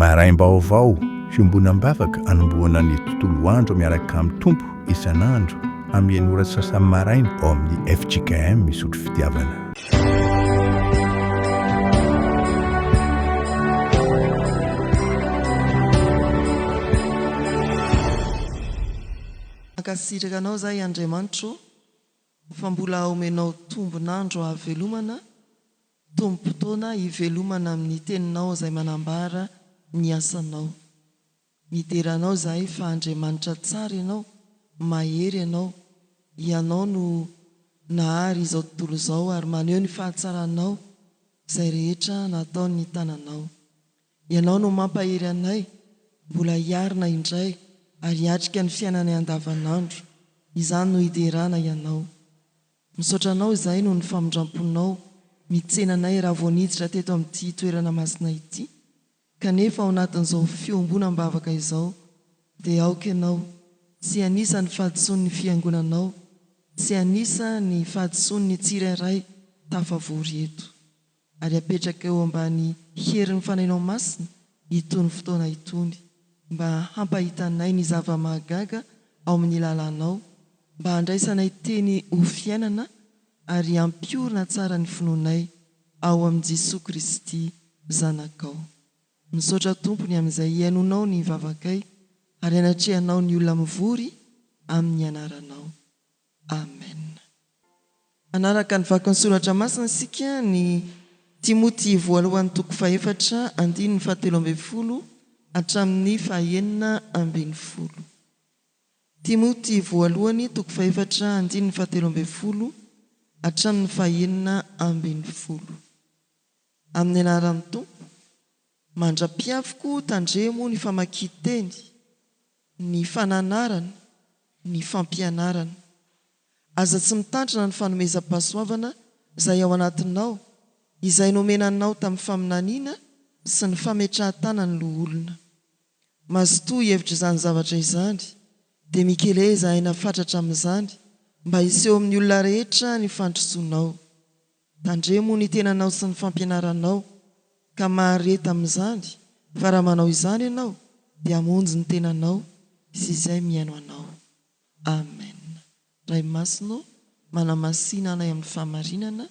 Maraim-baovao, fiombonam-bavaka anombohana ny tontolo andro miaraka amin'ny Tompo isan'andro amin'ny enina ora sy sasany maraina ao amin'ny fjkm Isotry Fitiavana. Mankasitraka Anao izahay Andriamanitro fa mbola omenao tombon'andro hahavelomana Tompom-potoana hivelomana amin'ny Teninao izay manambara ny asanao. Midera Anao izahay fa Andriamanitra tsara Ianao, mahery Ianao. Ianao no nahary izao tontolo izao ary maneho ny fahatsaranao izay rehetra nataon'ny tananao. Ianao no mampahery anay mbola hiarina indray ary hiatrika ny fiainanay andavanandro. Izany no hiderana Ianao. Misaotra Anao izahay noho ny famindramponao mitsena anay raha vao niditra teto amin'ity toerana masina ity, kanefa ao anatin'izao fiombonam-bavaka izao dia aoka Ianao tsy hanisa ny fahadisoan'ny Fiangonanao, tsy hanisa ny fahadisoan'ny tsirairay tafavory eto. Ary apetraka eo ambany herin'ny Fanahinao Masina itony fotoana itony, mba hampahita anay ny zava-mahagaga ao amin'ny lalànao, mba handraisanay teny ho fiainana ary hampiorina tsara ny finoanay ao amin'i Jesoa Kristy Zanakao. Misaotra Tompo ny amin'izay hihainoanao ny vavakay ary hanatrehanao ny olona mivory amin'ny anaranao. Amen. Hanaraka ny vakin'ny soratra masina isika ny Timoty voalohany toko fahefatra andininy fahatelo ambin'ny folo hatramin'ny fahenina ambin'ny folo. Timoty voalohany toko fahefatra andininy fahatelo ambin'ny folo hatramin'ny fahenina ambin'ny folo. Amin'ny anaran'ny Tompo, mandra-piaviko tandremo ny famakian-teny, ny fananarana, ny fampianarana. Aza tsy mitandrina ny fanomezam-pahasoavana izay ao anatinao, izay nomena anao tamin'ny faminaniana sy ny fametrahan-tanan'ny loholona. Mazotoa hihevitra izany zavatra izany, dia mikeleza aina fatratra amin'izany, mba hiseho amin'ny olona rehetra ny fandrosoanao. Tandremo ny tenanao sy ny fampianaranao, ka mahareta amin'izany, fa raha manao izany ianao, dia hamonjy ny tenanao sy izay mihaino anao. Amen. Ray Masina ô, manamasina anay amin'ny fahamarinana,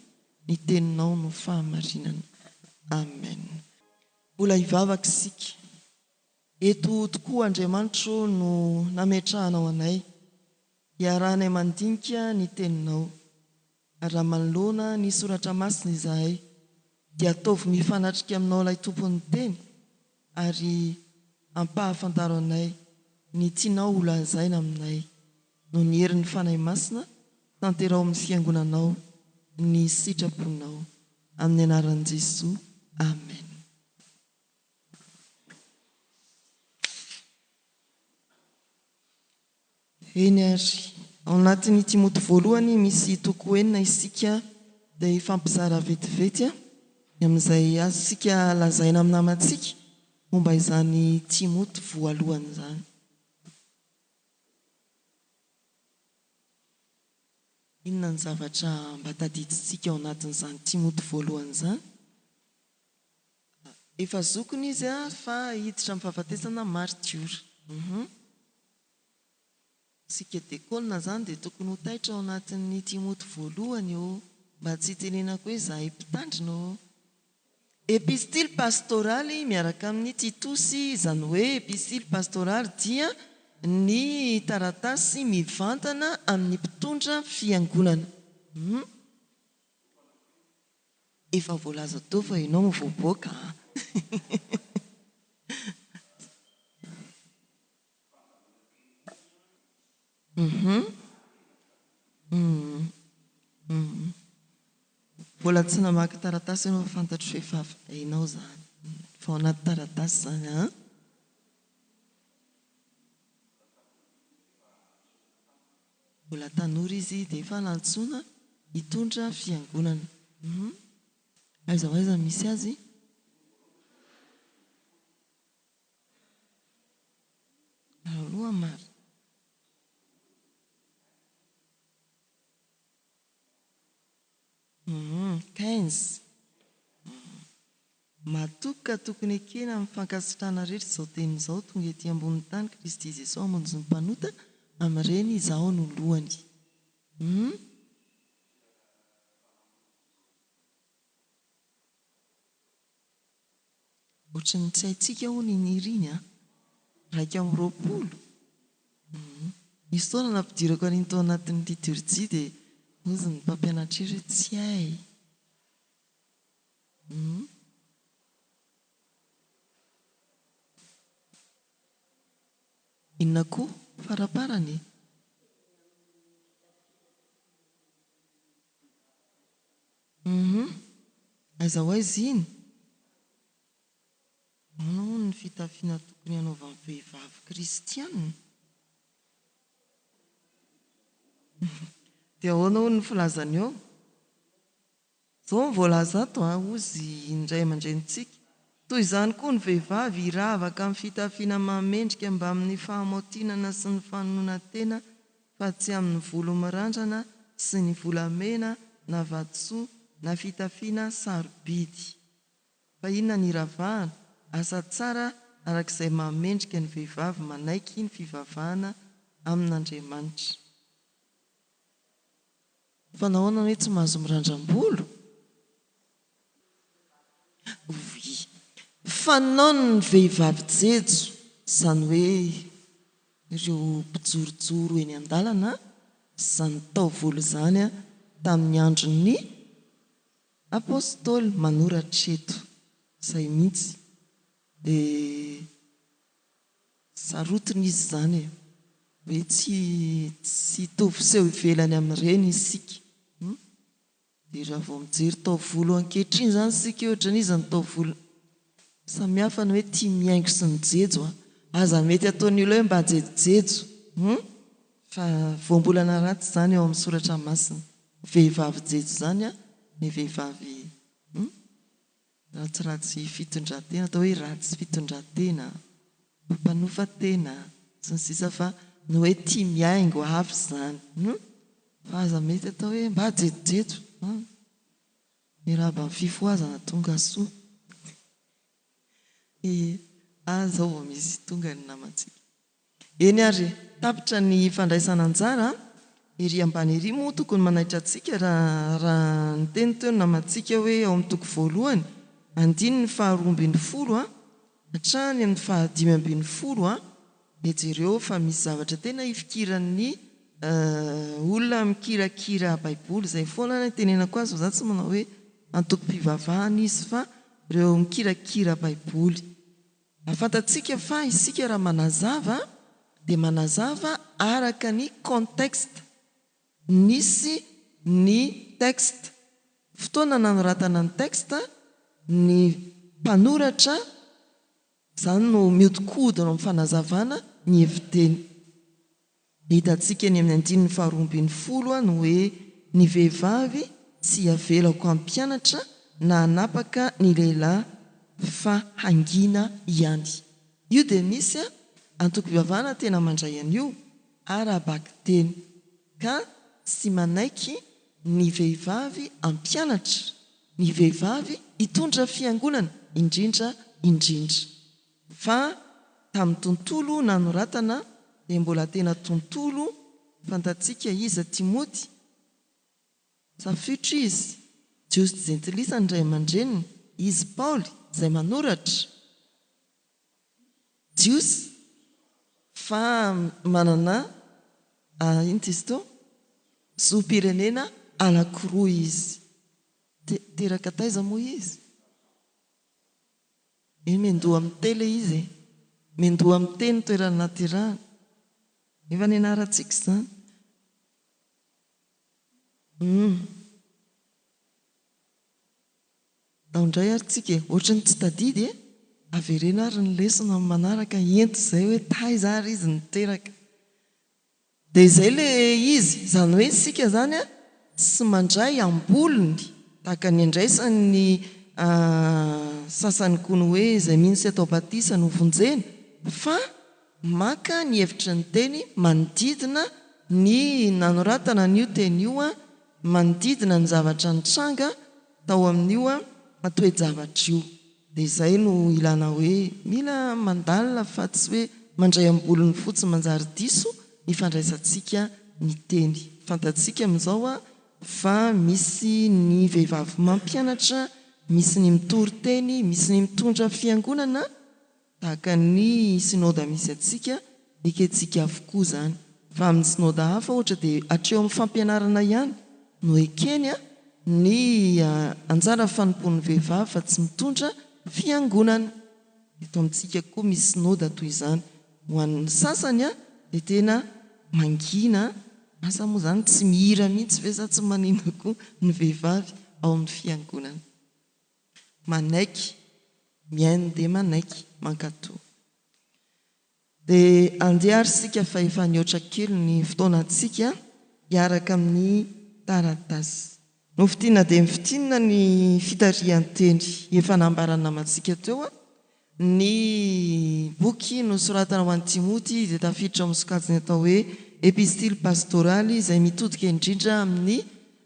ny Teninao no fahamarinana. Amen. Mbola hivavaka isika. Eto tokoa Andriamanitro no nametrahanao anay, hiarahanay mandinika ny Teninao. Ary raha manoloana ny Soratra Masina izahay, dia ataovy mifanatrika aminao ilay Tompon'ny Teny, ary ampahafantaro anay ny tianao ho lazaina aminay. Noho ny herin'ny Fanahy Masina, tanteraho amin'ny Fiangonanao ny sitraponao. Amin'ny anaran'i Jesoa, Amen. Eny ary, ao anatin'ny Timoty voalohany misy toko enina isika dia hifampizara vetivety ny amin'izay azontsika lazaina amin'ny namantsika momba izany Timoty voalohany izany. Inona ny zavatra mba tadidintsika ao anatin'izany Timoty voalohany izany? Efa zokiny izy fa hiditra amin'ny fahafatesana martiora. Isika dekona zany dia tokony ho taitra ao anatin'ny Timoty voalohany ô! Mba tsy hitenenako hoe izahay mpitandrina ô! Epistily pastoraly miaraka amin'i Titosy, izany hoe epistily pastoraly dia ny taratasy mivantana amin'ny mpitondra fiangonana. Hum. Efa voalaza teo fa ianao no voaboaka an! Hum hum hum Mbola tsy namaky taratasy ianao fa fantatro fa efa hainao izany. Efa ao anaty taratasy izany an! Mbola tanora izy dia efa nantsoina hitondra fiangonana. Hum Aiza ho aiza no misy azy? Aloha marina. Hum 15. Matoky ka tokony ekena amin'ny fankasitrahana rehetra izao teny izao, Tonga ety ambonin'ny tany Kristy Jesoa hamonjy ny mpanota, amin'ireny izaho no lohany. Hum. Ohatran'ny tsy haintsika hono iny hira iny an! 21? Hum. Nisy fotoana nampidirako an'iny tao anatin'ny liturgie dia hozy ny mpampianatra hira hoe tsy hay. Hum. Inona koa faraparany e? Hum. Aiza ho aiza iny? Ahoana hono ny fitafiana tokony hanaovan'ny vehivavy kristiana? Dia ahoana hono ny filazany eo? Izao no voalaza ato a, hozy ny ray aman-drenintsika, Toy izany koa ny vehivavy hiravaka amin'ny fitafiana mahamendrika mbamin'ny fahamaotinana sy ny fanononan-tena fa tsy amin'ny volo mirandrana sy ny volamena na vatosoa na fitafiana sarobidy. Fa inona ny hiravahana? Asa tsara araka izay mahamendrika ny vehivavy manaiky ny fivavahana amin'Andriamanitra. Fa nahoana hoe tsy mahazo mirandram-bolo? Oui. Fanaon'ny vehivavy jejo, izany hoe ireo mpijorojoro eny an-dalana, izany taovolo izany tamin'ny andron'ny Apostoly manoratra eto. Izay mihitsy. Dia. Sarotiny izy izany e! Hoe tsy tsy hitovy seho ivelany amin'ireny isika. Hum? Dia raha vao mijery taovolo ankehitriny izany isika hoe ohatran'iza ny taovolo. Samihafa ny hoe tia mihaingo sy mijejo an! Aza mety ataon'ny olona hoe mba jejojejo. Hum? Fa voambolana ratsy izany ao amin'ny soratra masina. Vehivavy jejo izany an, ny vehivavy hum? Ratsiratsy fitondratena, atao hoe ratsy fitondratena, mpanofa tena, sy ny sisa fa ny hoe tia mihaingo hafa izany hum! Fa aza mety atao hoe mba jejojejo hum! Miarahaba ny fifohazana tonga soa ee! Ah zao vao misy tonga ny namantsika. Eny ary e! Tapitra ny fandraisana anjara an! Ery ambany ery moa tokony manaitra antsika raha raha niteny teo ny namantsika hoe ao amin'ny toko voalohany, andininy faharoa ambin'ny folo an, hatrany amin'ny faha-dimy ambin'ny folo an, dia jereo fa misy zavatra tena ifikiran'ny olona mikirakira baiboly izay foana no itenenako azy fa za tsy manao hoe antokom-pivavahana izy fa ireo mikirakira baiboly. Fantatsika fa isika raha manazava dia manazava araka ny contexte nisy ny texte, fotoana nanoratana ny texte, ny mpanoratra, izany no mihodinkodina ao amin'ny fanazavana ny hevi-teny. Hitantsika eny amin'ny andininy faharoa ambin'ny folo ny hoe ny vehivavy tsy avelako hampianatra na hanapaka ny lehilahy fa hangina ihany. Io dia misy antokom-pivavahana tena mandray an'io ara-bakiteny ka tsy manaiky ny vehivavy hampianatra, ny vehivavy hitondra fiangonana indrindra indrindra. Fa tamin'ny tontolo nanoratana dia mbola tena tontolo fantatsika iza Timoty, safiotra izy, Jiosy jentilisa ny ray aman-dreniny, izy Paoly izay manoratra, Jiosy fa manana inona izy teo? Zom-pirenena anankiroa izy. Teraka taiza moa izy? Eny miandoha amin'ny T ilay izy e! Miandoha amin'ny T ny toerana nahaterahana. Efa nianarantsika izany. Humm. Ndao indray ary tsika e! Ohatry ny tsy tadidy e! Avereno ary ny lesona amin'ny manaraka ento izay hoe taiza ary izy niteraka. Dia izay ilay izy, izany hoe isika izany tsy mandray am-bolony tahaka ny andraisan'ny sasany koa ny hoe izay mino sy atao batisa no vonjena fa maka ny hevitry ny teny manodidina ny nanoratana an'io teny io, manodidina ny zavatra nitranga tao amin'io toe-javatra io. Dia izay no ilana hoe mila mandalina fa tsy hoe mandray am-bolony fotsiny manjary diso ny fandraisantsika ny teny. Fantatsika amin'izao fa misy ny vehivavy mampianatra, misy ny mitory teny, misy ny mitondra fiangonana, Tahaka ny synoda misy antsika, ekentsika avokoa izany. Fa amin'ny synoda hafa ohatra dia hatreo amin'ny fampianarana ihany no ekeny ny anjara fanompoan'ny vehivavy fa tsy mitondra fiangonana. Eto amintsika koa misy synoda toy izany. Ho an'ny sasany dia tena mangina, asa moa izany tsy mihira mihitsy ve sa tsy maninona koa ny vehivavy ao amin'ny fiangonana. Manaiky, mihaino dia manaiky, mankatò. Dia andeha ary isika fa efa nihoatra kely ny fotoanantsika hiaraka amin'ny taratasy. Nofintinina dia nofintinina ny fitarihan-teny efa nambaran'ny namantsika teo. Ny boky nosoratana ho an'i Timoty dia tafiditra ao amin'ny sokajiny atao hoe epistily pastoraly izay mitodika indrindra amin'ny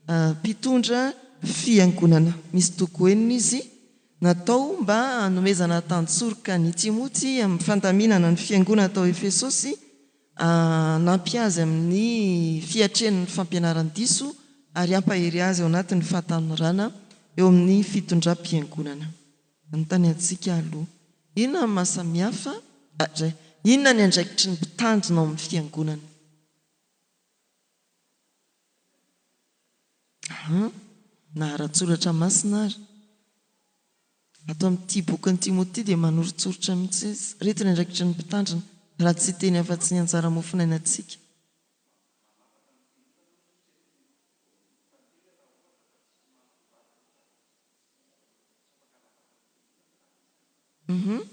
mpitondra fiangonana. Misy toko enina izy, natao mba hanomezana tantsoroka an'i Timoty amin'ny fandaminana ny fiangonana tao Efesosy, hanampy azy amin'ny fiatrehany ny fampianaran-diso ary hampahery azy ao anatin'ny fahatanorana eo amin'ny fitondram-piangonana. Manontany antsika aloha. Inona no maha samihafa, ary inona ny andraikitry ny mpitandrina ao amin'ny fiangonana? Aha, na ara-tsoratra masina ary. Ato amin'ity bokin'i Timoty ity dia manoritsoritra mihitsy izy. Ireto ny andraikitry ny mpitandrina, raha tsy hiteny afa-tsy ny anjara mofonainantsika. Hum.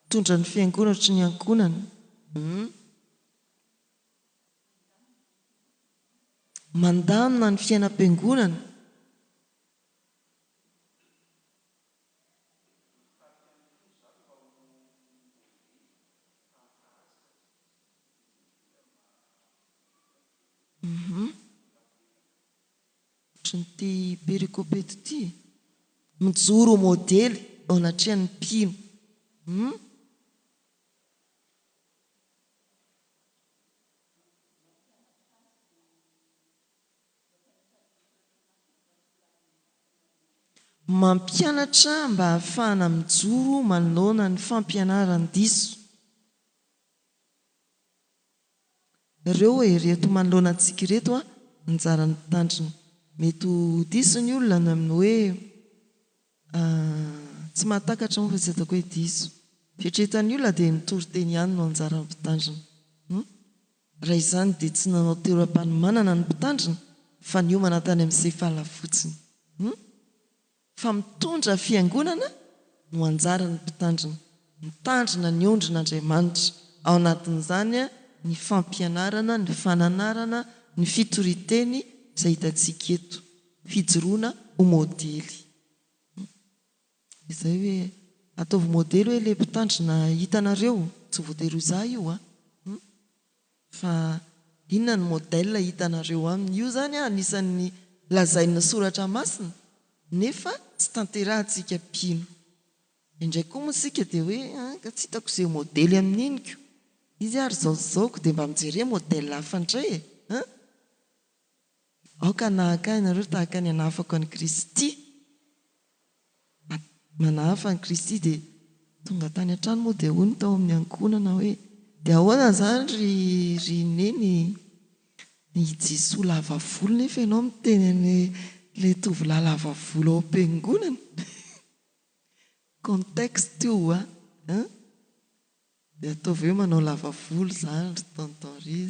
Mitondra ny fiangonana ohatry ny ankohonana. Hum. Mandamina ny fiainam-piangonana. Hum. Ohatran'ity perikopa eto ity e! Mijoro ho modely eo anatrehan'ny mpino. Hum. Mampianatra mba hahafahana mijoro manoloana ny fampianaran-diso. Reo e, ireto manoloana antsika ireto an, anjaran'ny mpitandrina. Mety ho diso ny olona ny amin'ny hoe tsy mahatakatra moa fa tsy ataoko hoe diso. Fieritreretan'ny olona dia ny toriteny ihany no anjaran'ny mpitandrina. Hum? Raha izany dia tsy nanao toeram-panomanana ny mpitandrina fa niomana tany amin'ny sefala fotsiny. Hum? Fa mitondra fiangonana no anjaran'ny mpitandrina. Mitandrina ny ondrin'Andriamanitra. Ao anatin'izany ny fampianarana, ny fananarana, ny fitorian-teny izay hitantsika eto. Fijoroana ho modely. Izay hoe ataovy modely hoe ilay mpitandrina hitanareo, tsy voatery ho izaho io an. Fa inona ny modèle hitanareo aminy? Io izany anisan'ny lazain'ny soratra masina nefa tsy tanterahantsika mpino. Indraindray koa moa isika dia hoe an ka tsy hitako izay modely amin'iny ko. Izy ary izao sy izao ko dia mba mijere modèle hafa indray e! An! Aoka hanahaka ahy ianareo tahaka ny hanahafako an'i Kristy. Manahafa an'i Kristy dia tonga tany an-trano moa dia hoy ny tao amin'ny ankohonana hoe dia ahoana izany ry ry Neny i Jesoa lava volo nefa ianao miteny an'ilay tovolahy lava volo ao am-piangonana? Contexte io an! Dia ataovy hoe manao lava volo izany ry tonton ry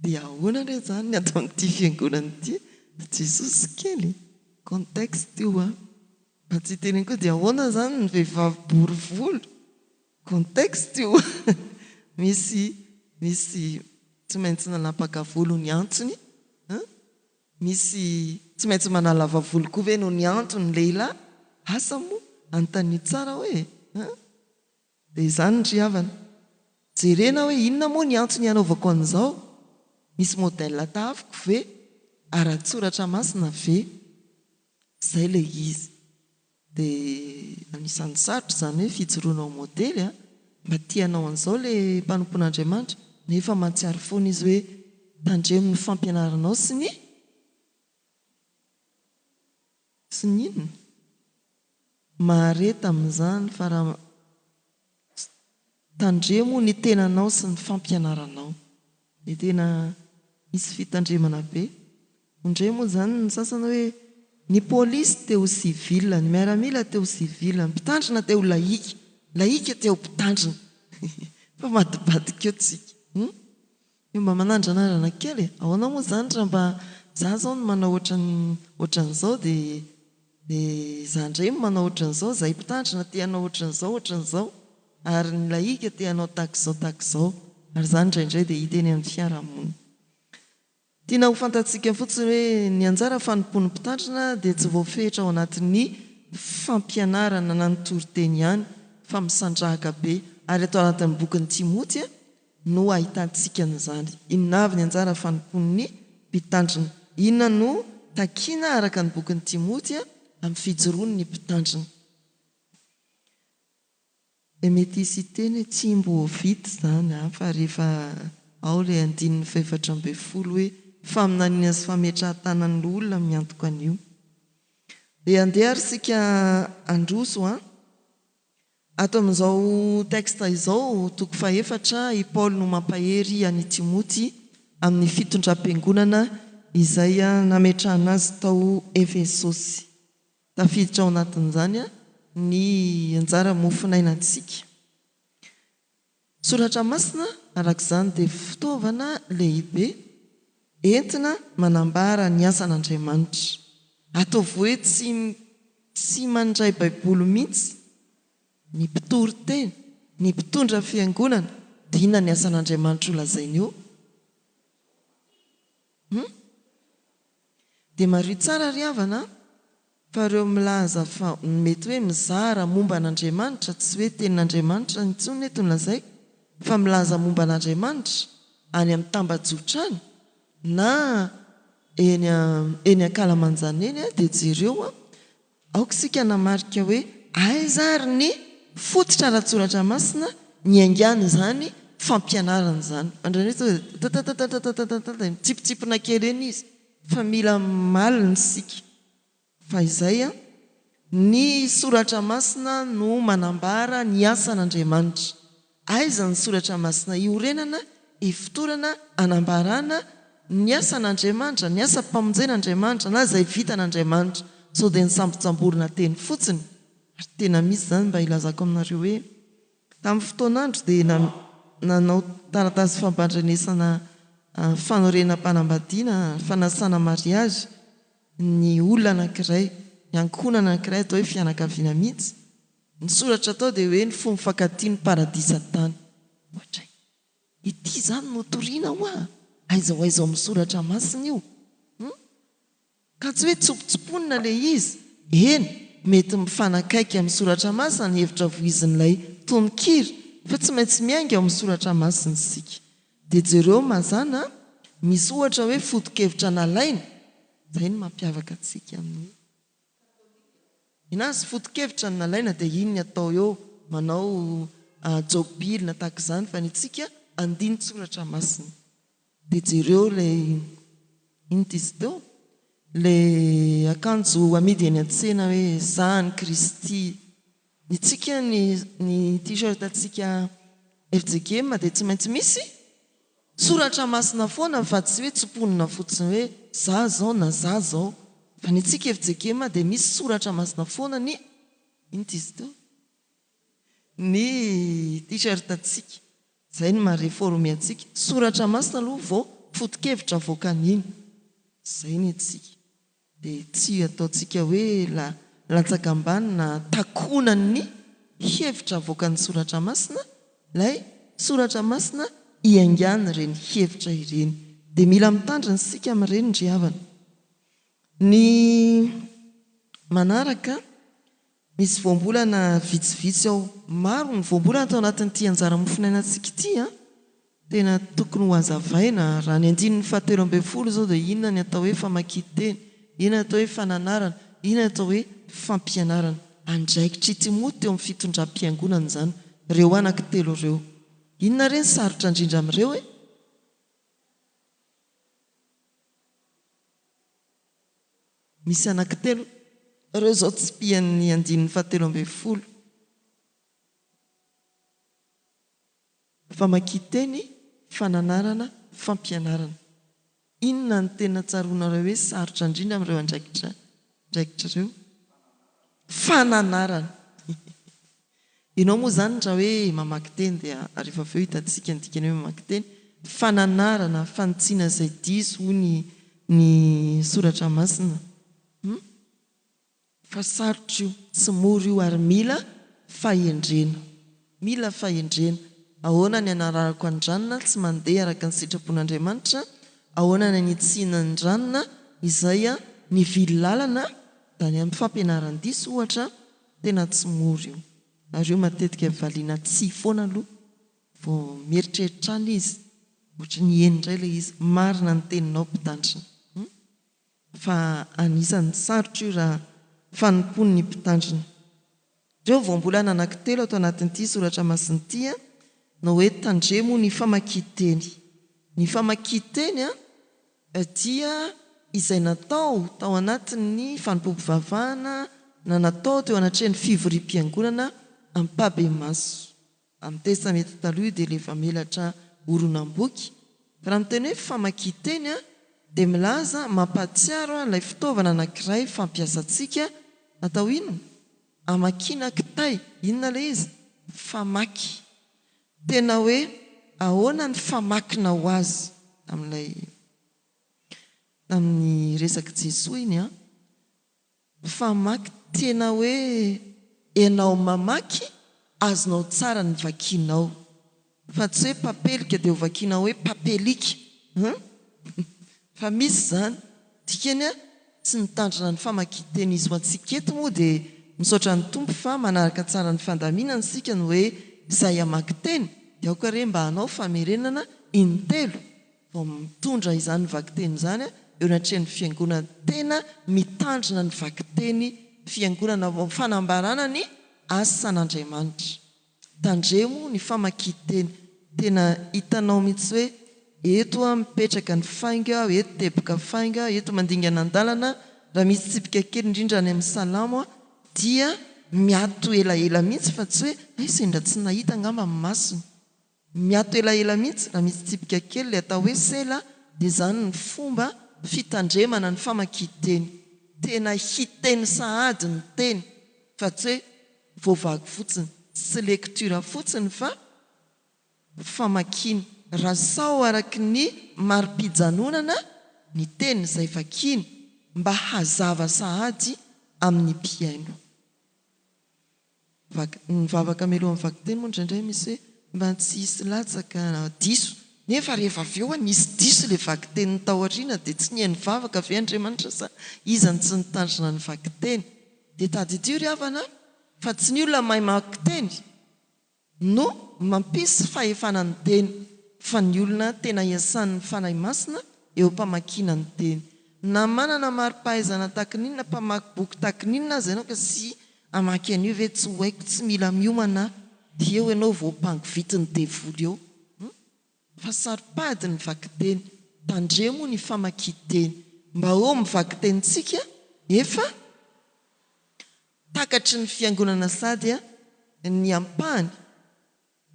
Dia ahoana re izany ny ato amin'ity fiangonana ity? Jesosy kely e! Contexte io an! Mba tsy hiteny koa dia ahoana izany ny vehivavy bory volo? Contexte io an! Misy misy tsy maintsy nanapaka volo ny antony an! Misy tsy maintsy manalava volo koa ve noho ny antony lehilahy? Asa moa? Anontanio tsara hoe e! An! Dia izany ry havana. Jerena hoe inona moa ny antony hanaovako an'izao? Misy modèle tahafiko ve? Ara-tsoratra masina ve? Izay ilay izy. Dia anisan'ny sarotra izany hoe fijoroana ho modely an! Mba tia hanao an'izao ilay mpanompon'Andriamanitra, nefa mahatsiaro foana izy hoe tandremo ny fampianaranao sy ny sy ny inona? Mahareta amin'izany fa raha tandremo ny tenanao sy ny fampianaranao. Dia tena misy fitandremana be. Indray moa izany ny sasany hoe ny polisy te ho civil, ny miaramila te ho civil, ny mpitandrina te ho laïque, laïque te ho mpitandrina. Fa madibadika eo tsika. Hum? Io mba manandranandrana kely e! Ahoana moa izany raha mba za zao no manao ohatran'ny ohatran'izao dia dia za indray no manao ohatran'izao, zahay mpitandrina te hanao ohatran'izao ohatran'izao ary ny laïque te hanao tahak'izao tahak'izao. Ary izany indraindray dia hita eny amin'ny fiarahamonina. Tiana ho fantatsika fotsiny hoe ny anjara fanompoan'ny mpitandrina dia tsy voafetra ao anatin'ny fampianarana na ny toriteny ihany fa misandrahaka be ary ato anatin'ny bokin'i Timoty no ahitantsika an'izany. Inona avy ny anjara fanompoan'ny mpitandrina? Inona no takiana araka ny bokin'i Timoty amin'ny fijoroan'ny mpitandrina? Dia mety hisy hiteny hoe tsy mbo vita izany an, fa rehefa ao ilay andininy fahefatra 18 hoe faminaniana sy fametrahan-tanan'ny loholona miantoka an'io. Dia andeha ary isika handroso an. Ato amin'izao texte izao, toko fahefatra, i Paoly no mampahery an'i Timoty amin'ny fitondram-piangonana izay nametrahana azy tao Efesosy. Tafiditra ao anatin'izany ny anjara mofonainantsika. Soratra Masina araka izany dia fitaovana lehibe entina manambara ny asan'Andriamanitra. Ataovy hoe tsy tsy mandray Baiboly mihitsy ny mpitory teny, ny mpitondra fiangonana, dia inona ny asan'Andriamanitra ho lazainy eo? Hum? Dia mariho tsara ry havana a, fa ireo milaza fa mety hoe mizara momba an'Andriamanitra, tsy hoe tenin'Andriamanitra intsony eto no lazaiko, fa milaza momba an'Andriamanitra any amin'ny tambajotra any na eny eny ankalamanjana eny dia jereo an, Aoka isika hanamarika hoe aiza ary ny fototra ara-tsoratra masina niaingan'izany fampianarana izany. Fa indraindray tonga dia tatatatatatatatata dia mitsimpitsipona kely eny izy fa mila malina isika. Fa izay an, ny soratra masina no manambara ny asan'Andriamanitra. Aiza ny soratra masina iorenana, ifotorana, anambarana ny asan'Andriamanitra, ny asam-pamonjen'Andriamanitra na izay vitan'Andriamanitra, sao dia nisambotsamborina teny fotsiny? Ary tena misy izany mba hilazako aminareo hoe tamin'ny fotoan'andro dia nanao taratasy fampandrenesana fanorenam-panambadiana, fanasana mariazy, ny olona anankiray, ny ankohonana anankiray atao hoe fianakaviana mihitsy, Ny soratra atao dia hoe ny fo mifankatia ny paradisa tany. Ohatray. Ity izany no toriana hoa? Aiza ho aiza ao amin'ny soratra masina io? Hum? Ka tsy hoe tsopotsoponina ilay izy. Eny, mety mifanakaiky amin'ny soratra masina ny hevitra voizin'ilay tononkira, fa tsy maintsy miainga ao amin'ny soratra masina isika. Dia jereo mazàna, misy ohatra hoe foto-kevitra nalaina, izay no mampiavaka antsika amin'ny. Ninazy foto-kevitra no nalaina dia iny ny atao eo manao jobily na tahaka izany fa ny antsika andinin-tsoratra masina. Dia jereo ilay inona ity izy teo? Ilay akanjo amidy eny an-tsena hoe za an'i Kristy. Ny antsika ny ny t-shirt antsika fjkm dia tsy maintsy misy Soratra masina foana fa tsy hoe tsimponina fotsiny hoe za zao na za zao fa ny antsika fjkm dia misy soratra masina foana ny inona izy teo? Ny t-shirt antsika zay no maha reforme antsika soratra masina aloha vao foto-kevitra avoakan'iny zay ny antsika. Dia tsy ataontsika hoe latsaka ambany na takonan'ny hevitra avoakan'ny Soratra Masina ilay Soratra Masina iaingan'ireny hevitra ireny. Dia mila mitandrina isika amin'ireny ry havana. Ny manaraka, misy voambolana vitsivitsy ao. Maro ny voambolana tao anatin'ity anjara mofonainantsika ity an! Tena tokony ho hazavaina, raha ny andininy fahatelo 13 izao dia inona ny atao hoe famakian-teny, inona ny atao hoe fananarana, inona ny atao hoe fampianarana. Andraikitr'i Timoty teo amin'ny fitondram-piangonana izany, ireo anankitelo ireo. Inona re ny sarotra indrindra amin'ireo e? Misy anankitelo ireo izao tsipihan'ny andininy fahatelo ambinifolo. Famakian-teny, fananarana, fampianarana. Inona no tena tsaroanareo hoe sarotra indrindra amin'ireo andraikitra andraikitra ireo? Fananarana. Ianao moa izany raha hoe mamaky teny dia rehefa avy eo hitantsika ny dikany hoe mamaky teny. Fananarana, fanitsiana izay diso hoy ny ny soratra masina. Hum? Fa sarotra io, tsy mora io ary mila fahendrena. Mila fahendrena. Ahoana ny hanarahako an-dRanona tsy mandeha araka ny sitrapon'Andriamanitra? Ahoana ny hanitsiana an-dRanona izay nivily lalana tany amin'ny fampianaran-diso ohatra? Tena tsy mora io. Ary io matetika valiana tsia foana aloha vao mieritreritra any izy. Ohatry ny eny indray ilay izy. Marina ny teninao mpitandrina. Fa anisan'ny sarotra io raha fanompoan'ny mpitandrina. Ireo voambolana anankitelo ato anatin'ity soratra masina ity no hoe tandremo ny famakian-teny. Ny famakian-teny dia izay natao tao anatin'ny fanompoam-pivavahana na natao teo anatrehan'ny fivoriam-piangonana ampahibemaso. Amin'ny Testamenta Taloha io dia ilay famelatra horonam-boky. Fa raha miteny hoe famakian-teny dia milaza, mampahatsiaro ilay fitaovana anankiray fampiasantsika atao inona? Hamakiana kitay. Inona ilay izy? Famaky. Tena hoe ahoana ny famakinao azy? Tamin'ilay tamin'ny resak'i Jesoa iny an. Famaky tena hoe enao mamaky azonao tsara ny vakinao fa tsy hoe papelika dia ho vakinao hoe papelika hum fa misy izany dikany a tsy nitandrina ny famakian-teny izy ho antsika eto moa dia misaotra ny Tompo fa manaraka tsara ny fandaminana isika ny hoe izay hamaky teny dia aoka re mba hanao famerenana in-telo vao mitondra izany vakiteny izany eo anatrehan'ny fiangonana tena mitandrina ny vakiteny fiangonana vao fanambarana ny asan'Andriamanitra. Tandremo ny famakian-teny. Tena hitanao mihitsy hoe eto aho mipetraka ny faingo aho, eto teboka faingo aho, eto mandingana an-dalana, raha misy tsipika kely indrindra any amin'ny salamo dia miato elaela mihitsy fa tsy hoe hay sendra tsy nahita angamba ny masony. Miato elaela mihitsy raha misy tsipika kely ilay atao hoe sela dia izany ny fomba fitandremana ny famakian-teny. Tena hiteny sahady ny teny fa tsy hoe voavaky fotsiny. Tsy lecture fotsiny fa famakiana. Rasao araky ny mari-pijanonana ny teny izay vakiana mba hazava sahady amin'ny mpihaino. Vak, ny vavaka mialohan'ny vakiteny moa indraindray misy hoe mba tsy hisy latsaka na diso, nefa rehefa avy eo nisy diso ilay vakiteny tao aoriana dia tsy nihaino vavaka ve Andriamanitra sa iza no tsy nitandrina ny vakiteny? Dia tadidio ry havana fa tsy ny olona mahay makiteny no mampisy fahefana ny teny fa ny olona tena iasan'ny Fanahy Masina eo am-pamakiana ny teny. Na manana mari-pahaizana takin'inona, mpamaky boky takin'inona aza ianao ka sy hamaky an'io ve tsy ho haiko, tsy mila miomana dia eo ianao vao mpangovitin'ny devoly eo. Hum? Fa saro-pady ny vakiteny. Tandremo ny famakian-teny. Mba eo amin'ny vakitenintsika efa. Takatry ny fiangonana sady ny ampahany,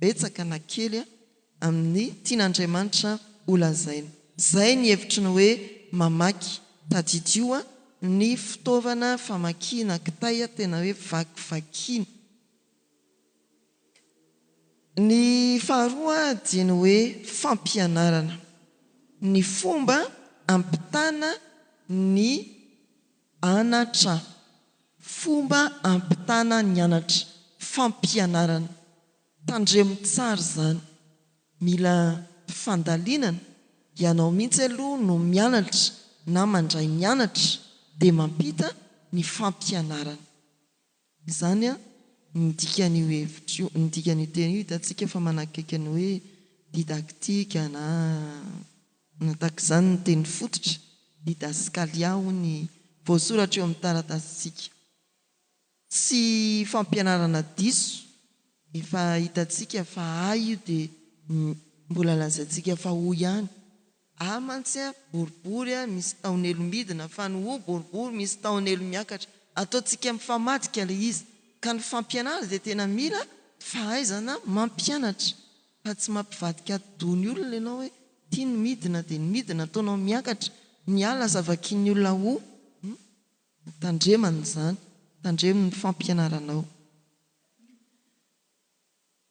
betsaka na kely, amin'ny tian'Andriamanitra holazaina. Izay ny hevitry ny hoe mamaky. Tadidio ny fitaovana famakiana kitay tena hoe vakivakiana. Ny faharoa dia ny hoe fampianarana. Ny fomba ampitana ny Anatra. Fomba ampitana ny anatra. Fampianarana. Tandremo tsara izany. Mila fandalinana. Ianao mihitsy aloha no mianatra na mandray ny anatra dia mampita ny fampianarana. Izany ny dikan'io hevitra io, ny dikan'io teny io hitantsika fa manakaiky ny hoe didactique na na tahaka izany ny teny fototra, didaskalia hoy ny voasoratra eo amin'ny taratasintsika. Tsy fampianarana diso, efa hitantsika fa A io dia mbola lazaintsika fa O ihany. A mantsy a, boribory a, misy taonelo midina, fa ny O boribory misy taonelo miakatra. Ataontsika mifamadika ilay izy. Ka ny fampianarana dia tena mila fahaizana mampianatra. Fa tsy mampivadika atidoha ny olona ianao hoe ity ny midina dia ny midina ataonao miakatra, ny A lasa vakian'ny olona O. Tandremana izany, tandremo ny fampianaranao.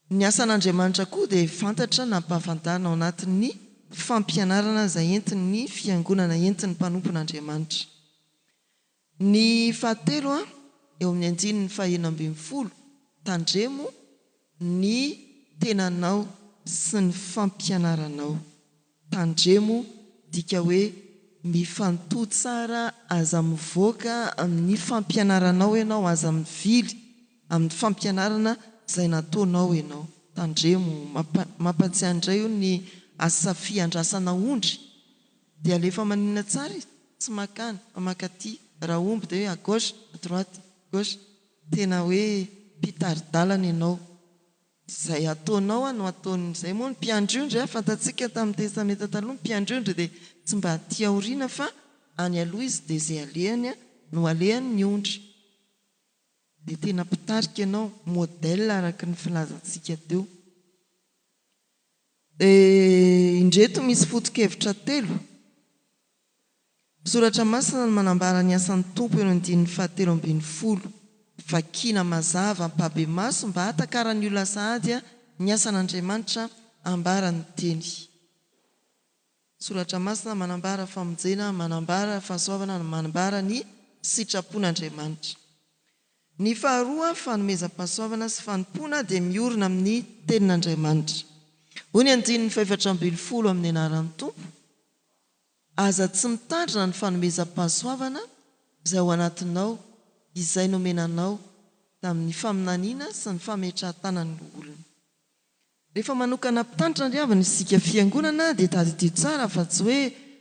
Ny asan'Andriamanitra koa dia fantatra nampahafantarina ao anatin'ny fampianarana izay entin'ny Fiangonana, entin'ny mpanompon'Andriamanitra. Ny fahatelo, eo amin'ny andininy faha-16, tandremo ny tenanao sy ny fampianaranao. Tandremo dika hoe mifantoha tsara aza mivoaka amin'ny fampianaranao ianao aza mivily amin'ny fampianarana izay nataonao ianao. Tandremo, mampatsiahy indray io ny asa fiandrasana ondry dia alefa maninona tsara izy? Tsy makany fa makaty, raha omby dia hoe à gauche, à droite, gauche, tena hoe mpitari-dalana ianao. Izay ataonao no ataony. Izay moa ny mpiandry ondry a, fantatsika tamin'ny testamenta taloha ny mpiandry ondry dia tsy mba aty aoriana fa any aloha izy dia izay alehany no alehany ny ondry. Dia tena mpitarika ianao, modèle araka ny filazantsika teo. Dia indreto misy foto-kevitra telo. Soratra Masina no manambara ny asan'ny Tompo eo andininy fahatelo ambin'ny folo. Vakiana mazava ampahibemaso mba hahatakaran'ny olona sahady ny asan'Andriamanitra ambaran'ny Teny. Soratra Masina manambara famonjena, manambara fahasoavana, manambara ny sitrapon'Andriamanitra. Ny faharoa, fanomezam-pahasoavana sy fanompoana dia miorina amin'ny Tenin'Andriamanitra. Hoy ny andininy fahefatra ambin'ny folo amin'ny anaran'ny Tompo, Aza tsy mitandrina ny fanomezam-pahasoavana izay ao anatinao, izay nomena anao tamin'ny faminaniana sy ny fametrahan-tanan'ny loholona. Rehefa manokana mpitandrina ry havana isika fiangonana dia tadidio tsara fa tsy hoe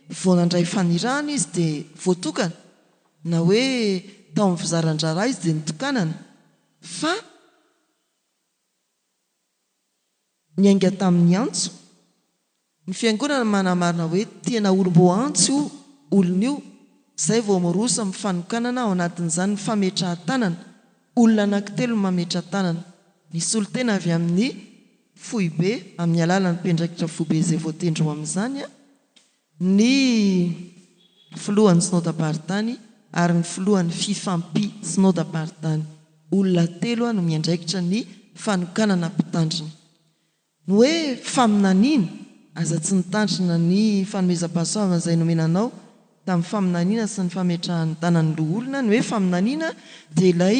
vao nandray fanirahana izy dia voatokana, na hoe tao amin'ny fizaran-draharaha izy dia nitokanana, fa niainga tamin'ny antso. Ny fiangonana manamarina hoe tena olom-boaantso io olona io, izay vao miroso amin'ny fanokanana ao anatin'izany ny fametrahan-tanana, olona anankitelo no mametra-tanana, ny solontena avy amin'ny foibe amin'ny alalan'ny mpiandraikitra foibe izay voatendry ho amin'izany, ny filohan'ny Synodamparitany ary ny filohan'ny Fifampi Synodamparitany. Olona telo no miandraikitra ny fanokanana mpitandrina. Ny hoe faminaniana, aza tsy nitandrina ny fanomezam-pahasoavana izay nomena anao tamin'ny faminaniana sy ny fametrahan'ny tanan'ny loholona, ny hoe faminaniana dia ilay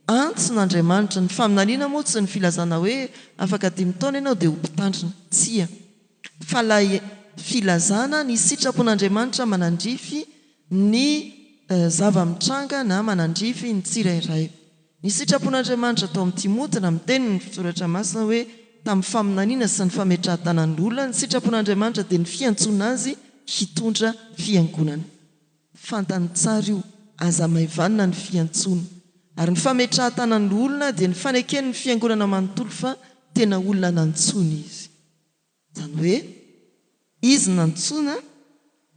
antson'Andriamanitra, ny faminaniana moa tsy ny filazana hoe afaka dimy taona ianao dia ho mpitandrina, tsia, fa ilay filazana ny sitrapon'Andriamanitra manandrify ny zava-mitranga na manandrify ny tsirairay. Ny sitrapon'Andriamanitra tao amin'i Timoty na miteny ny Soratra Masina hoe tamin'ny faminaniana sy ny fametrahan-tanan'ny olona, ny sitrapon'Andriamanitra dia ny fiantsoana azy hitondra fiangonana. Fantany tsara io, aza hamaivanina ny fiantsoana. Ary ny fametrahan-tanan'ny loholona dia ny faneken'ny fiangonana manontolo fa tena olona nantsoina izy. Izany hoe, izy nantsoina,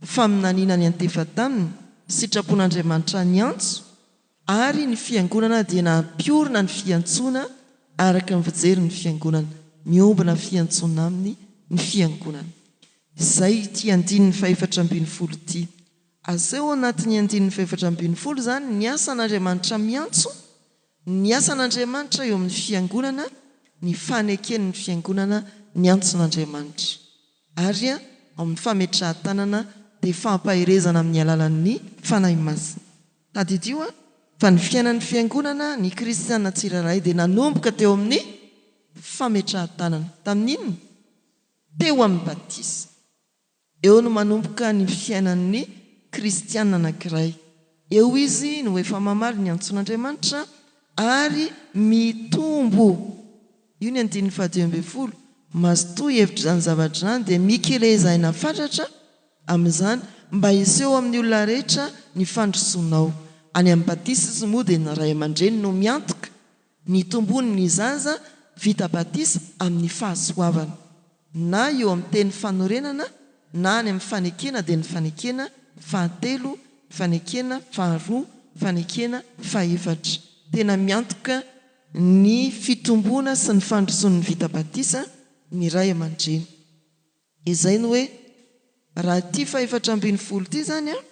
faminaniana niantefa taminy, sitrapon'Andriamanitra niantso, ary ny Fiangonana dia nampiorina ny fiantsoana araka ny fijery ny Fiangonana, miombona fiantsoana aminy ny Fiangonana. Izay ity andininy fahefatra ambin'ny folo ity. Aseho ao anatin'ny andininy fahefatra ambin'ny folo izany ny asan'Andriamanitra miantso, ny asan'Andriamanitra eo amin'ny Fiangonana, ny faneken'ny Fiangonana ny antson'Andriamanitra. Ary ao amin'ny fametrahan-tanana dia fampaherezana amin'ny alalan'ny Fanahy Masina. Tadidio fa ny fiainan'ny Fiangonana, ny kristiana tsirairay dia nanomboka teo amin'ny fametrahan-tanana. Tamin'ny inona? Teo amin'ny batisa. Eo no manomboka ny fiainan'ny kristiana anankiray. Eo izy no efa mamaly ny antson'Andriamanitra ary mitombo. Io ny andininy fahadimy ambin'ny folo. Mazotoa hihevitra izany zavatra izany dia mikeleza aina fatratra amin'izany mba hiseho amin'ny olona rehetra ny fandrosoanao. Any amin'ny batisa moa dia ny ray aman-dreny no miantoka ny hitomboan'ny zaza vita batisa amin'ny fahasoavana. Na eo amin'ny teny fanorenana na any amin'ny fanekena dia ny fanekena fahatelo, fanekena faharoa, fanekena fahefatra. Tena miantoka ny fitomboana sy ny fandrosoan'ny vita batisa ny ray aman-dreny. Izay no hoe raha ity fahefatra 18 ity izany an,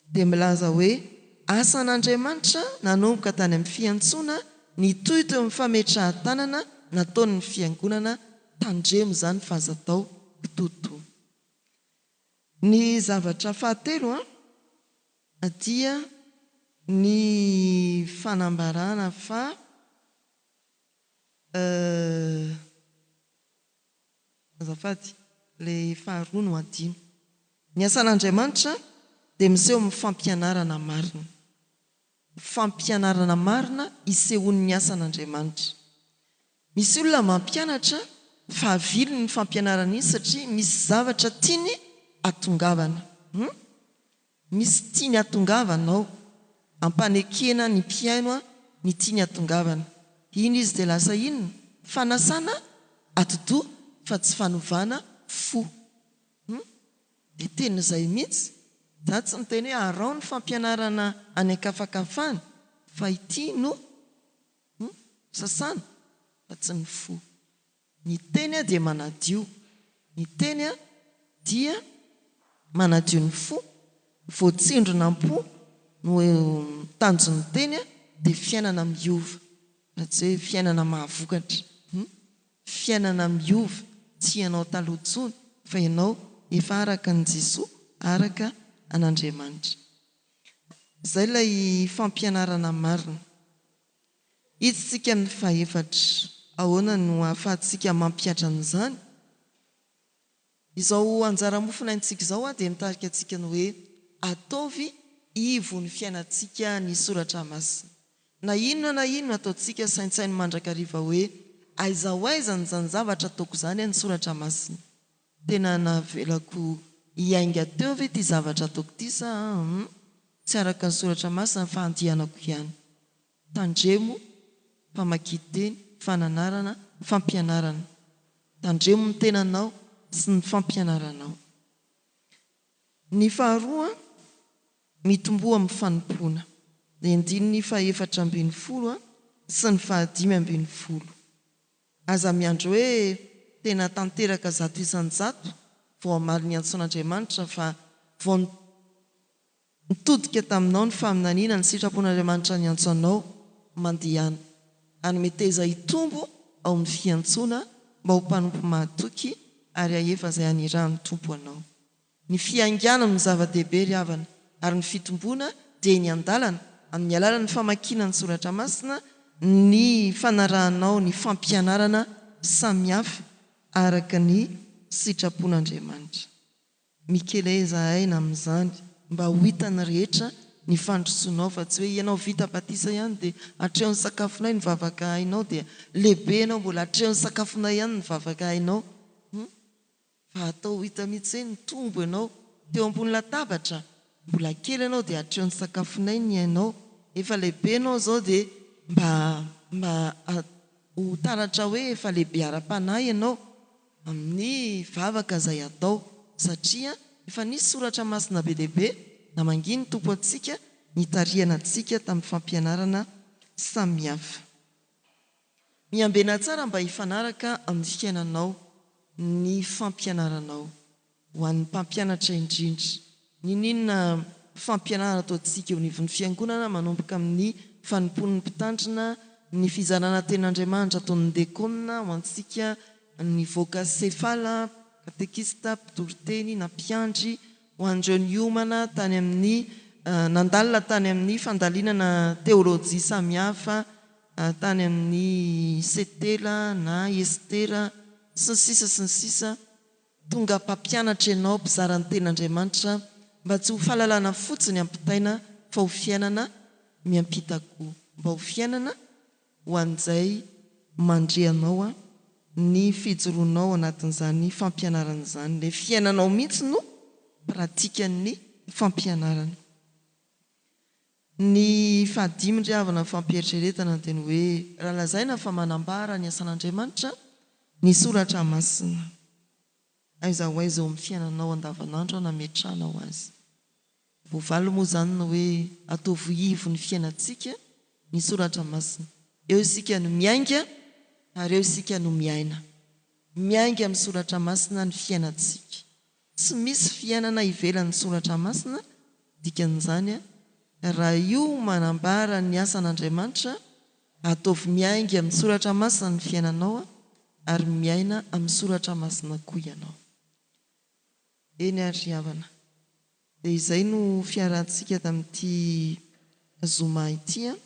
dia milaza hoe asan'Andriamanitra nanomboka tany amin'ny fiantsoana nitohy teo amin'ny fametrahan-tanana nataon'ny fiangonana, tandremo izany fa aza atao kitoatoa. Ny zavatra fahatelo an, dia ny fanambarana fa euh. Azafady, ilay faharoa no adino. Ny asan'Andriamanitra dia miseho amin'ny fampianarana marina. Fampianarana marina isehoan'ny asan'Andriamanitra. Misy olona mampianatra fa aviliny ny fampianarana iny satria misy zavatra tiany atongavana. Hum? Misy tiany hatongavana ao. Ampanekena ny mpihaino ny tiany hatongavana. Iny izy dia lasa inona? Fanasana atidoha fa tsy fanovana fo. Hum? Dia tena izay mihitsy. Za tsy miteny hoe araho ny fampianarana any ankafakafa any fa ity no hum? Sasana fa tsy ny fo. Ny teny dia manadio. Ny teny dia manadio ny fo. Voatsindrona am-po no tanjon'ny teny dia fiainana miova. Fa tsy hoe fiainana mahavokatra. Fiainana miova, tsy ianao taloha intsony fa ianao efa araka an'i Jesoa, araka an'Andriamanitra. Izay ilay fampianarana marina. Hiditsika amin'ny fahefatra. Ahoana no ahafahantsika mampihatra an'izany? Izao anjara mofonaintsika izao dia mitarika antsika ny hoe ataovy ivon'ny fiainantsika ny soratra masina. Na inona na inona ataontsika, saintsaino mandrakariva hoe aiza ho aiza an'izany zavatra ataoko izany ny soratra masina. Tena navelako hiainga teo ve ity zavatra ataoko ity sa hum tsy araka ny soratra masina fa andianako ihany. Tandremo famakian-teny, fananarana, fampianarana. Tandremo ny tenanao sy ny fampianaranao. Ny faharoa, mitomboa amin'ny fanompoana. Ny andininy faha-14 sy ny faha-15. Aza miandry hoe tena tanteraka 100% vao hamaly ny antson'Andriamanitra fa vao nitodika taminao ny faminaniana ny sitrapon'Andriamanitra niantso anao, mandehana. Ary meteza hitombo ao amin'ny fiantsoana mba ho mpanompo mahatoky ary hahefa izay anirahan'ny Tompo anao. Ny fiaingàna no zava-dehibe ry havana, ary ny fitomboana dia eny an-dalana, amin'ny alalan'ny famakiana ny Soratra Masina, ny fanarahanao ny fampianarana samihafa araka ny sitrapon'Andriamanitra. Mikeleza aina amin'izany mba ho hitan'ny rehetra ny fandrosoanao fa tsy hoe ianao vita batisa ihany dia hatreo ny sakafonay ny vavaka hainao dia lehibe ianao mbola hatreo ny sakafonay ihany ny vavaka hainao. Hum. Fa atao ho hita mihitsy hoe nitombo ianao teo ambony latabatra, mbola kely ianao dia hatreo ny sakafonay ny ainao, efa lehibe ianao izao dia mba mba ho taratra hoe efa lehibe ara-panahy ianao amin'ny vavaka izay atao satria efa nisy soratra masina be dia be namangian'ny Tompo antsika nitarihana antsika tamin'ny fampianarana samihafa. Miambena tsara mba hifanaraka amin'ny fiainanao ny fampianaranao. Ho an'ny mpampianatra indrindra. N'inon'inona fampianarana ataontsika eo anivon'ny fiangonana, manomboka amin'ny fanompoan'ny mpitandrina, ny fizarana tenin'Andriamanitra ataon'ny dekona ho antsika, nivoaka sefala, katekista, mpitoriteny na mpiandry, ho an'ireo niomana tany amin'ny nandalina tany amin'ny fandalinana teolojia samihafa tany amin'ny Setela na Estera sy ny sisa sy ny sisa Tonga mpampianatra ianao mpizara ny tenin'Andriamanitra mba tsy ho fahalalana fotsiny ampitaina fa ho fiainana miampita koa mba ho fiainana ho an'izay mandre anao ny fijoroanao ao anatin'izany fampianarana izany. Ilay fiainanao mihitsy no pratikan'ny fampianarana. Ny fahadimy ry havana fampieritreretana dia ny hoe raha lazaina fa manambara ny asan'Andriamanitra ny soratra masina, aiza ho aiza eo amin'ny fiainanao andavanandro nametrahanao azy? Voavaly moa izany ny hoe ataovy ivo ny fiainantsika ny soratra masina. Eo isika no miainga ary eo isika no miaina. Miainga amin'ny soratra masina ny fiainantsika. Tsy misy fiainana ivelan'ny soratra masina, dikan'izany raha io manambara ny asan'Andriamanitra, ataovy miainga amin'ny soratra masina ny fiainanao ary miaina amin'ny soratra masina koa ianao. Eny ary ry havana, dia izay no fiarahantsika tamin'ity zoma ity an!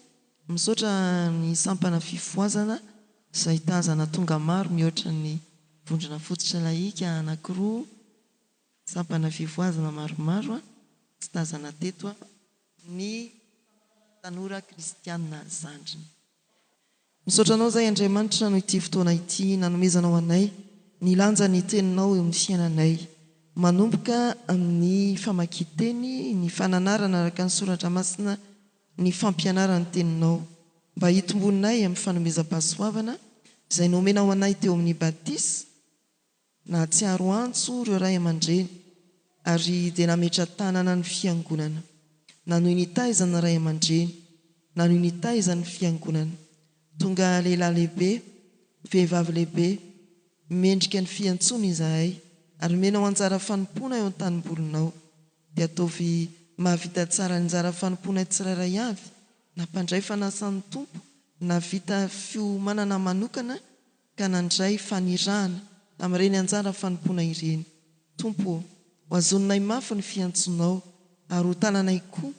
Misaotra ny sampana fifohazana izay tazana tonga maro mihoatra ny vondrona fototra lahika anankiroa, sampana fifohazana maromaro tsy tazana teto ny tanora kristiana zandriny. Misaotra Anao izahay Andriamanitra noho ity fotoana ity nanomezanao anay ny lanjan'ny Teninao eo amin'ny fiainanay. Manomboka amin'ny famakian-teny, ny fananarana araka ny Soratra Masina, ny fampianaran'ny Teninao, mba hitomboanay amin'ny fanomezam-pahasoavana izay nomenao anay teo amin'ny batisa, Nahatsiaro antso ireo ray aman-dreny ary dia nametra-tanana ny fiangonana. Nanohy nitaiza ny ray aman-dreny, nanohy nitaiza ny fiangonana. Tonga lehilahy lehibe, vehivavy lehibe, mendrika ny fiantsoana izahay ary omenao anjara fanompoana eo an-tanimbolinao. Dia ataovy mahavita tsara ny anjara fanompoanay tsirairay avy, na mpandray fanasan'ny Tompo, na vita fiomanana manokana ka nandray fanirahana tamin'ireny anjara fanompoana ireny. Tompo ô, ho hazoninay mafy ny fiantsonao ary ho tananay koa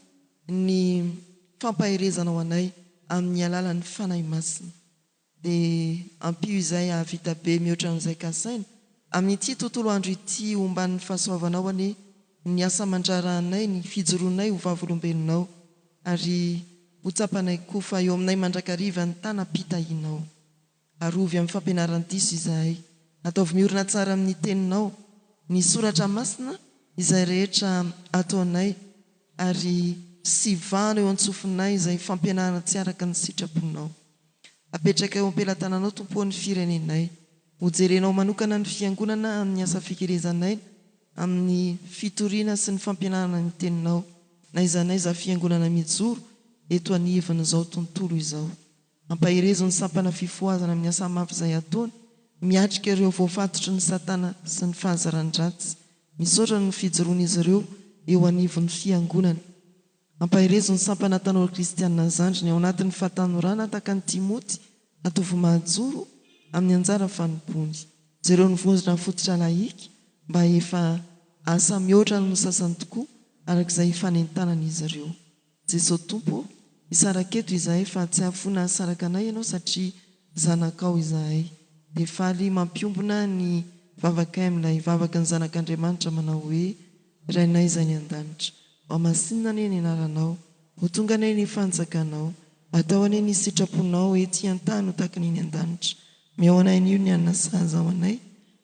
ny fampaherezanao anay amin'ny alalan'ny Fanahy Masina. Dia ampio izahay hahavita be mihoatra an'izay kasaina amin'ity tontolo andro ity homban'ny fahasoavanao anie ny asa aman-draharahanay, ny fijoroanay ho vavolombelonao ary ho tsapanay koa fa eo aminay mandrakariva ny tanam-pitahianao. Arovy amin'ny fampianaran-diso izahay. Ataovy miorina tsara amin'ny Teninao, ny Soratra Masina, izay rehetra ataonay, ary sivano eo an-tsofinay izay fampianarana tsy araka ny sitraponao. Apetraka eo am-pelatananao, Tompo ô, ny firenenay. Hojerenao manokana ny Fiangonana amin'ny asa fikelezan'aina, amin'ny fitoriana sy ny fampianarana ny Teninao, na aiza na aiza Fiangonana mijoro eto anivon'izao tontolo izao. Ampaherezo ny sampana fifohazana amin'ny asa mafy izay ataony, miatrika ireo voafatotry ny satana sy ny fahazaran-dratsy. Misaotra noho ny fijoroan'izy ireo eo anivon'ny fiangonana. Ampaherezo ny sampana tanora kristiana zandriny ao anatin'ny fahatanorana tahaka an'i Timoty, ataovy mahajoro amin'ny anjara fanompoany. Jereo ny vondrona fototra lahika mba efa asa mihoatra noho ny sasany tokoa araka izay ifanentanan'izy ireo. Jeso Tompo ô, hisaraka eto izahay fa tsy hahafoana hahasaraka anay Ianao satria zanakao izahay. Dia faly mampiombona ny vavakay amin'ilay vavaky ny zanak'Andriamanitra manao hoe, Rainay izay any an-danitra, hohamasinina anie ny anaranao, ho tonga anie ny fanjakanao, atao anie ny sitraponao ety an-tany ho tahaka ny eny an-danitra. Omeo anay anio ny hanina sahaza ho anay,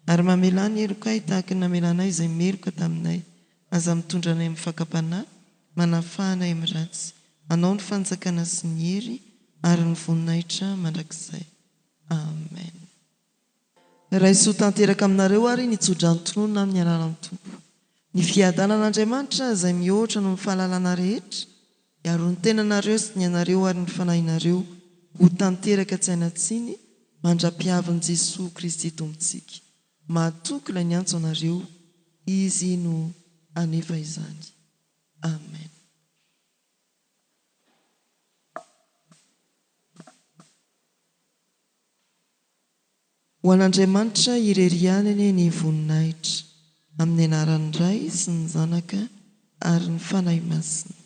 ary mamelà ny helokay tahaka ny namelanay izay meloka taminay, Aza mitondra anay amin'ny fakam-panahy, manafaha anay amin'ny ratsy. Anao ny fanjakana sy ny hery ary ny voninahitra mandrakizay. Amen. Raiso ho tanteraka aminareo àry ny tsodrano tononina amin'ny alalan'ny Tompo. Ny fiadanan'Andriamanitra izay mihoatra noho ny fahalalana rehetra, hiaro ny tenanareo sy ny ainareo ary ny fanahinareo ho tanteraka tsy hanan-tsiny mandra-pihavin'i Jesoa Kristy Tompontsika. Mahatoky ilay niantso anareo, Izy no hanefa izany. Amen. Ho an'Andriamanitra irery ihany anie ny voninahitra, amin'ny anaran'ny Ray sy ny Zanaka ary ny Fanahy Masina.